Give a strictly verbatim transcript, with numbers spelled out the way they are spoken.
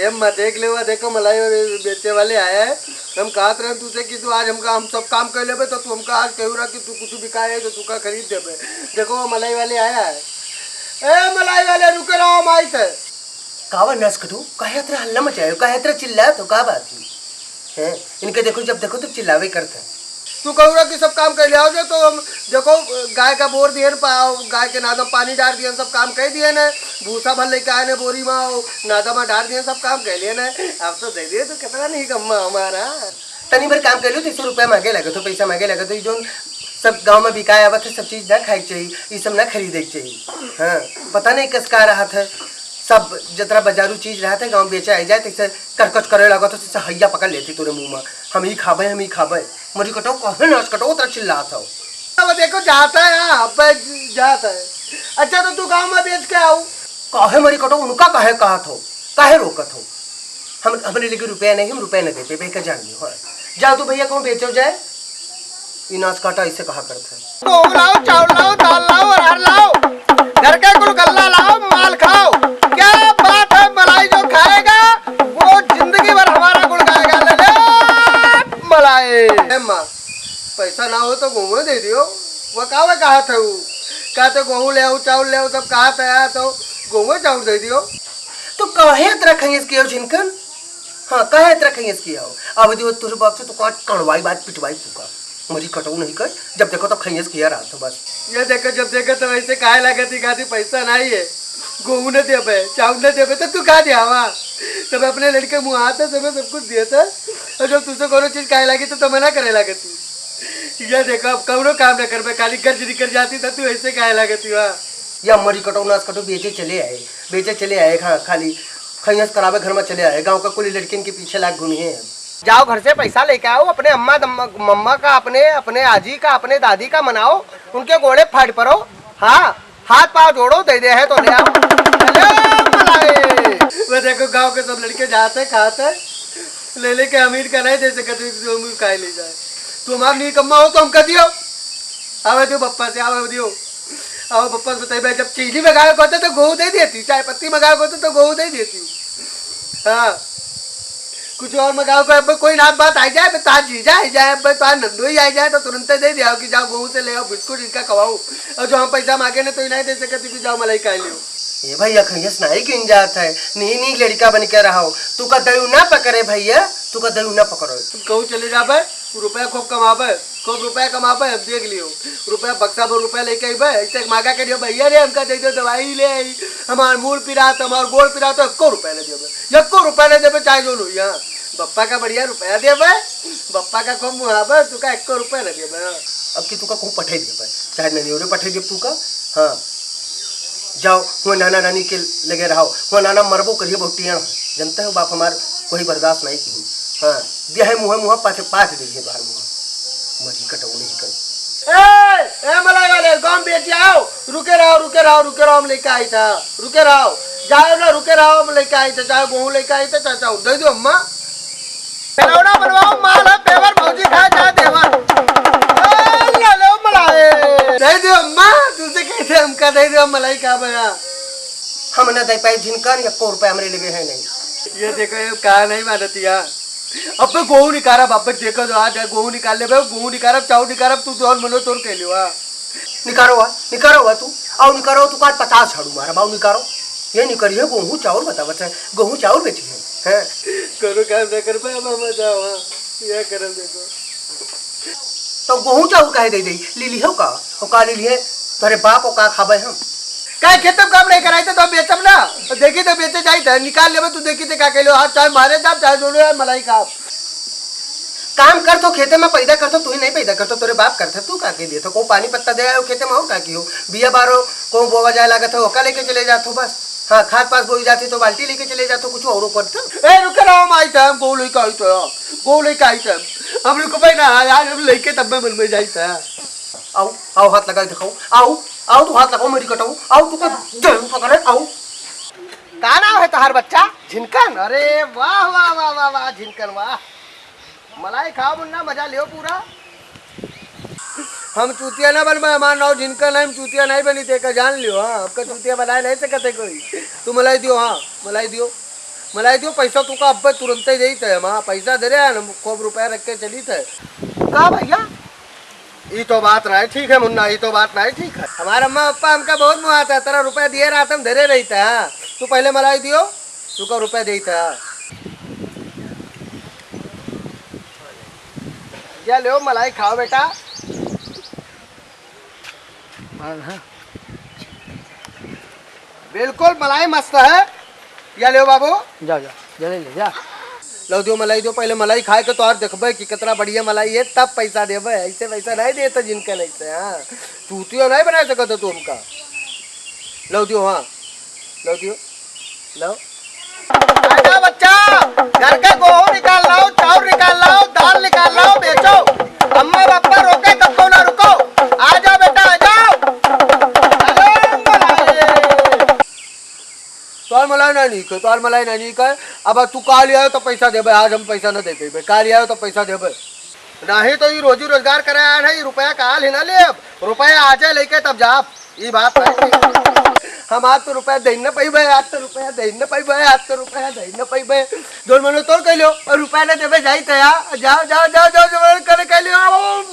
अम्मा, देख ले, वो देखो, मलाई बेचे वाले आया है। हम कहत रहे तुझसे कि तू आज हमका, हम सब काम कर लेबे, तो तू हमका आज कहू रहा कि तू कुछ भी खाए तो तू का खरीद देबे। देखो, वो मलाई वाले आया है। ए, मलाई वाले, रुके रहो, हम आइत है। कावा नस कटू, काहे इतना हल्ला मचायो, काहे इतना चिल्लात हो, का बात है? हैं? इनके देखो, जब देखो तब चिल्लावे करत है। तू कहू रहा कि सब काम कर ले आओ जो, तो हम देखो, गाय का बोर दिए न, पा-, गाय के नादम पानी डार दिए न, सब काम कर दिए न, भूसा भर लेके आए न बोरी में, और नादम में डार दिए न, सब काम कर लिए न। अब तो दे दिए तो कितना नहीं कम्मा हमारा। तनी भर काम कर लो तो सौ रुपया मांगे लगे तो, पैसा मांगे लगे तो, ये जो सब गाँव में बिकाए आवत है, सब चीज ना खाए के चाहिए, ये सब ना खरीदे के चाहिए। हाँ, पता नहीं कस का रहत है, सब जतरा बाजारू चीज रहत है, गाँव बेचे आई जाए, तैसे करकच करे लागत हो, तैसे हैया पकड़ लेती तोरे मुंह में, "हम ही खाबे, हम ही खाबे।" मरी कटो, कहे नाच कटो, उतरा चिल्लात हो। अब देखो, जाता है, हाँ, अब जाता है। अच्छा, तो तू गाँव में बेच के आओ। काहे मरी कटो, उनका काहे कहत हो, काहे रोकत हो? हम, हमरे लगे रुपया नहीं, हम रुपया न दे पे, बेका जान लियो, हाँ। जाओ तू भैया, कहूँ बेचो जाए, ई नाच काटा ऐसे कहा करत है। गेहूं लाओ, चाउर लाओ, दाल लाओ, अरहर लाओ, घर के कुल गल्ला लाओ, माल खाओ। क्या बात है, मलाई जो खाएगा, वो जिंदगी भर हमारा गुण गाएगा। ले ले, मलाई। ए माँ, पैसा ना हो तो गेहूं दे दियो। वो का, वो कहा था वो? कहा तो गेहूं ले आओ, चाउर ले आओ, सब कहा था यार, तो गेहूं चाउर दे दियो। तो काहे इतना खैस कियो झिनकन? हाँ, काहे इतना खैस कियो? अब दियो तोरे बाप से तो का कड़वाई बात पिटवाई तू का। मरी कटऊ नहीं कर, जब देखो तब खैस किया रहत हो बस। ये देखो, जब देखो तब ऐसे काहे लागत ही, खाती पैसा नहीं है, गेहूं न देबे, चाउर न देबे, तो तू का दे हवा? तब अपने लड़के मुँह आते, तब सब कुछ देता, और जब तुझसे कोनो चीज काहे लागी तो, तो मना करे लागत ही। ये देखो, अब कौनो काम न करबे, खाली गर्ज निकल जाती, तो तू ऐसे काहे लागत ही, वाह। या मरी कटऊ नास कटऊ बेचे चले आए, बेचे चले आए, हाँ, खाली खैस करावे घर में चले आए, गाँव का कुल लड़किन के पीछे लाग घूमी है। जाओ घर से पैसा लेके आओ, अपने अम्मा दम्मा, मम्मा का, अपने, अपने आजी का, अपने दादी का मनाओ, उनके गोड़े फाड़ पड़ो। हाँ, हाथ पाँव जोड़ो, दे दे है तो ले आओ। ले आओ मलाई। वो देखो गाँव के सब लड़के जाते खाते, ले लेके अमीर का नहीं दे सकते, तो हम काहे ले जाए? तू हमार निकम्मा हो तो हमका दियो। आवे दियो बप्पा से, आवे दियो। आवे बप्पा से बताइए, जब चीनी मंगावे को होता तो गेहूं दे देती, चाय पत्ती मंगावे को होता तो गेहूं दे देती। हाँ, कुछ और मंगाओ, कोई, अब कोई नात बात आ जाए, अब तार जीजा आ जाए, अब तार नंदोई आ जाए, तो तुरंते दे दिया कि जाओ गेहूं से ले आओ, बिस्कुट इनका खवाओ। और जो हम पैसा मांगे ना, तो इन्हें दे सके, तो कि जाओ मलाई खाए लियो। ए भैया, खैस नहीं गिन जात है, नी नी लड़का बन के रहो, तू का दयू ना पकड़े भैया, तू का दयू ना पकड़ो। कहूँ चले जाबे, रुपया खूब कमाबे, खूब रुपया कमाबे, अब देख लियो, रुपया बक्सा भर रुपया लेके अइबे, ऐसे मांगा करियो, "भैया रे, हमका दे दो, दवाई ले आई, हमार मूड़ पिरात, हमार गोड़ पिरात," तो एको रुपया न देबे, एको रुपया न देबे, चाहे जो लो यहाँ। बप्पा का बढ़िया रुपया देबे, बप्पा का खूब मुहाबे, तू का एको रुपया न देबे। अब की तू का खूब पठे देबे, चाहे ननियोरे पठे देब तू का, हाँ। जाओ, हुआ नाना नानी के लगे रहो, हुआ नाना मरबो करिए, बहुत टियाण है। जनते हो बाप हमार कोई बर्दाश्त नहीं की। हाँ, दिया है मुँह, मुँह पाथे पाथ दे दिए बाहर मुँह। मरी कटऊ नहीं कर। ए, ए मलाई वाले, गाँव बेच आओ, रुके रहो, रुके रहो, रुके रहो, हम लेके आई था, रुके रहो, जाओ ना, रुके रहो, हम लेके आई थे, चाहे गेहूँ लेके आई थे, चाहे चाउर, दे दो अम्मा। खिलौना बनवाओ, माल है पेवर, भौजी खाए चाहे देवर। ए, ले लो मलाई। दे दो अम्मा, तुझसे कहते हमका दे दो, मलाई का बया। हम ना दे पाए झिनकन, एको रुपया हमरे लगे है नहीं। ये देखो, ये कहा नहीं मानती यार। अबे गेहूं निकालब, अबे देखो तो आ जाए, गेहूं निकाल लेबे, गेहूं निकालब, चाउर निकालब, तू जौन मनो तोन कह लियो, हाँ। निकारो हुआ, निकारो हुआ तू, आओ निकारो, तू काट पचास झाड़ू मारब, आओ निकारो। ये निकरिए गेहूं चाउर बतावत है, गेहूं चाउर बेची है, हैं? कोनो काम न कर पाए, मामा जाओ, हाँ, ये करम देखो। तो गेहूं चाउर काहे दे दे, ले लिहो का? तो का ले लिए? तोरे बाप को का खाबे हम? का खेतम काम नहीं कराई तो, तो बेचम ना, देखी तो बेचे जाई था, निकाल लेबे तू, देखी ते का कहलो, हाँ, चाहे मारे जाब, चाहे दोनों यार मलाई खाब। काम कर तो खेते में पैदा कर तो, तू ही नहीं पैदा कर तो, तोरे बाप करता, तू का के दिए तो, को पानी पत्ता दे आयो खेते में और का की हो, बिया बारो को बोवा जाए लागत है, ओका लेके चले जात हो बस। हाँ, खाद पास बोई जाती तो बाल्टी लेके चले जात हो, कुछ और करता। ए, रुके रहो, हम आई था, हम गौ लेके आई था, गौ लेके आई था, हम रुको भाई ना, आज हम लेके तब मैं मन में जाई था। आओ, आओ, हाथ लगाओ, दिखाओ, आओ, आओ, तू हाथ लगाओ, मेरी कटाओ, आओ, तू का जरूर पकड़े, आओ। का नाम है तोहार बच्चा? झिनकन? अरे वाह, वाह, वाह, वाह, वाह, झिनकन, वाह। मलाई खाओ मुन्ना, मजा लियो पूरा। हम चूतिया ना बनबे, हमार नाम झिनकन है, हम चूतिया नहीं बनी, ते का जान लियो, हाँ, आपका चूतिया बनाए नहीं सकते कोई। तू मलाई दियो, हाँ, मलाई दियो। मलाई दियो, पैसा तू का अब्बे तुरंते देइत है, हम पैसा दे रहे हैं, हम खूब रुपया रख के चलित है। का भैया? ई तो बात नाहीं ठीक है मुन्ना, ई तो बात नाहीं ठीक है। हमार अम्मा पप्पा हमका बहुत मुआत है, तेरा रुपया दिए रहत हम धरे रहित है। तू पहले मलाई दियो, तू का रुपया देइत है। या लेव मलाई खाव बेटा। हाँ, हाँ। बिल्कुल मलाई मस्त है। या लेव बाबू। जा, जा, जल्दी ले जा। लव दियो मलाई दियो, पहले मलाई खाए के तोहार देखबे कि कितना बढ़िया मलाई है, तब पैसा देबे। ऐसे पैसा नाहीं देत जिनका नाहीं से, हाँ। चूतियो नाहीं बनाए सकत हो तू हमका। लव दियो, हाँ। लव दियो। लव। आजा बच्चा, घर का गोहूं निकाल लाओ, चाउर निकाल लाओ, दाल निकाल लाओ, बेचो। अम्मा पापा रोके तब को ना रुको। आ जाओ बेटा, आ जाओ। अरे मलाई। तोहार मलाई नाहीं नीक है, तोहार मलाई नाहीं नीक है। अब तू काल आयो तो पैसा देबे, आज हम पैसा ना दे पेबे। काल आयो तो पैसा देबे। नाहीं तो ई रोजी रोजगार करे आए हैं, ई रुपया काल ही ना लेब। रुपया आजे लेके तब जाब। ई बात है। हम आज तो रुपया दे न पइबे, आज तो रुपया दे न पइबे, आज तो रुपया दे न पइबे। जोन मनो तोर कह लो, और रुपया ना देबे जाई तया। जाओ, जाओ, जाओ, जाओ, जो मनो करे कह लो।